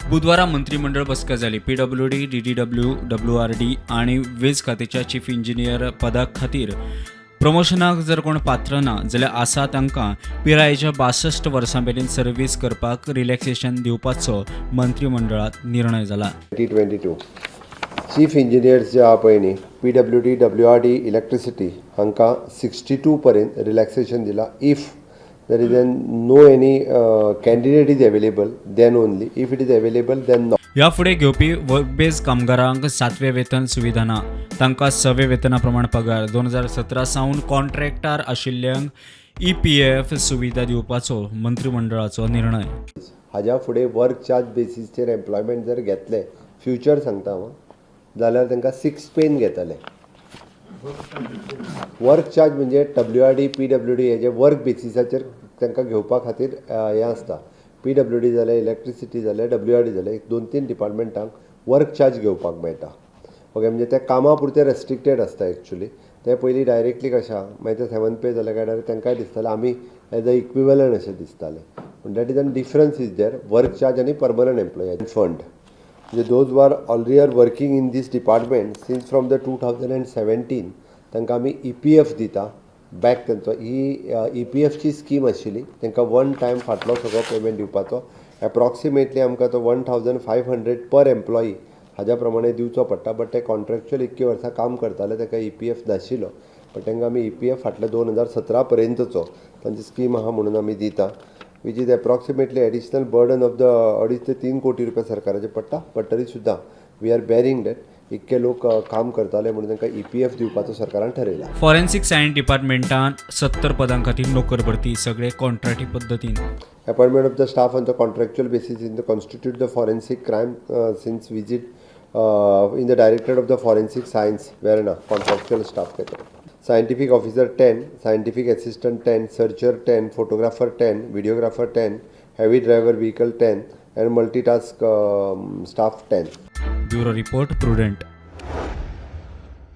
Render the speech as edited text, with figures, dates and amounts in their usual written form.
बुधवारा मंत्रिमंडळ बसका जाली. पीडब्ल्यूडी, डीडीडब्ल्यू, डब्ल्यूआरडी आनी वीज खात्याच्या चीफ इंजिनियर पदा खातीर प्रमोशनाक जर कोण पात्र ना जाल्यार आसा तांकां पिरायेच्या 62 वर्सां मेरेन सर्वीस करपाक रिलॅक्सेशन दिवपाचो मंत्रिमंडळात निर्णय जाला. 2022 चीफ इंजिनियर्स जे आहा पळय न्ही, पीडब्ल्यूडी, डब्ल्यूआरडी, इलेक्ट्रिसिटी, हांकां 62 पर्यंत रिलॅक्सेशन दिलां. If there is an no any candidate is available, then only. If it is available, then not. ह्या फुडें घेवपी वर्क बेज कामगारांक सातवें वेतन सुविधा ना. तांकां सवे वेतना प्रमाण पगार. 2017 सावन कॉन्ट्रॅक्टार आशिल्ल्यांक ईपीएफ सुविधा दिवपाचो मंत्रिमंडळाचो निर्णय. हाज्या फुडें वर्क चार्ज बेसीसचेर एम्प्लॉयमेंट जर घेतले, फ्युचर सांगता हांव, जाल्यार तांकां सिक्स पेन घेतले. वर्क चार्ज म्हणजे डब्ल्यूआरडी, पीडब्ल्यूडी हेजे वर्क बेसिसाचेर तांकां घेवपा खातीर हें आसता. पीडब्ल्यूडी जालें, इलेक्ट्रिसिटी जालें, डब्ल्यूआरडी जालें, एक दोन तीन डिपार्टमेंटांक वर्क चार्ज घेवपाक मेळटा. ओके, म्हणजे ते कामा पुरते रेस्ट्रिक्टेड आसता एक्चुली. ते पयलीं डायरेक्टली कशें आहा, मागीर ते सेवन पे जाले काय डायरेक्ट तांकांय दिसतालें आमी एज अ इक्विवलंट अशें दिसतालें. पूण that is an difference is there, work charge आनी परमनंट एम्प्लॉय फंड. म्हणजे those are already are working in this department since from the 2017, तांकां आमी ईपीएफ दिता बॅक तेंचो. ही ईपीएफची स्कीम आशिल्ली. तांकां वन टायम फाटलो सगळो पेमेंट दिवपाचो. एप्रॉक्सिमेटली आमकां तो 1500 पर एम्प्लॉई हाज्या प्रमाणे दिवचो पडटा. बट ते कॉन्ट्रॅक्च्युअल इतकी वर्सां काम करताले, ताका ईपीएफ नाशिल्लो. बट तांकां आमी ईपीएफ फाटले 2017 पर्यंतचो तांची स्कीम आहा म्हणून आमी दिता, which is approximately additional burden of the 2.5 ते 3 कोटी रुपया सरकाराचे पडटा. बट तरी सुद्दां we are bearing that. इतके लोक काम करताले म्हणून तांकां ईपीएफ दिवपाचो सरकारान ठरयला. फॉरेन्सिक सायन्स डिपार्टमेंटान 70 पदां खातीर नोकर भरती, सगळे कॉन्ट्रॅक्टी पद्दतीन. Appointment of the staff on the contractual basis in the constitute the forensic crime since visit in the directorate of the forensic science, Verna, contractual staff घेतले. Scientific officer 10, scientific assistant 10, searcher 10, photographer 10, videographer 10, heavy driver vehicle 10 and multitask staff 10. Bureau report, prudent.